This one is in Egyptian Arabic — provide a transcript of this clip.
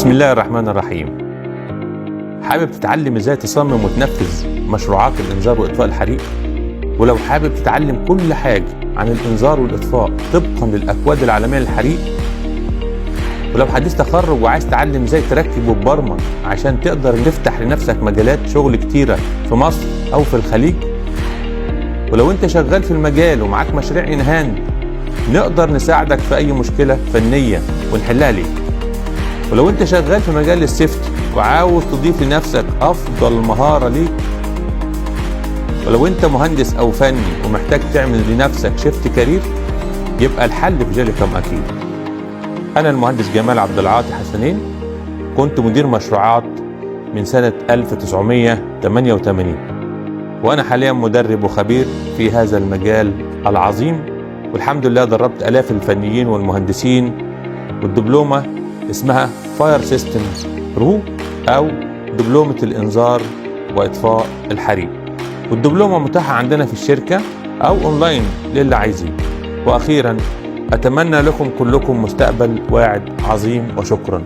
بسم الله الرحمن الرحيم. حابب تتعلم ازاي تصمم وتنفذ مشروعات الانذار واطفاء الحريق؟ ولو حابب تتعلم كل حاجة عن الانذار والاطفاء طبقا للاكواد العالمية للحريق، ولو حديث تخرج وعايز تتعلم ازاي تركب وتبرمج عشان تقدر تفتح لنفسك مجالات شغل كتيرة في مصر او في الخليج، ولو انت شغال في المجال ومعاك مشاريع in hand نقدر نساعدك في اي مشكلة فنية ونحلها ليك، ولو انت شغال في مجال ال safety وعاوز تضيف لنفسك افضل مهارة ليك، ولو انت مهندس او فني ومحتاج تعمل لنفسك shift career، يبقى الحل في جيليكم اكيد. انا المهندس جمال عبد العاطي حسنين، كنت مدير مشروعات من سنة 1988، وانا حاليا مدرب وخبير في هذا المجال العظيم، والحمد لله دربت الاف الفنيين والمهندسين. والدبلومة اسمها Fire Systems Pro او دبلومة الانذار واطفاء الحريق، والدبلومة متاحة عندنا في الشركة او اونلاين للي عايزين. واخيرا اتمنى لكم كلكم مستقبل واعد عظيم، وشكرا.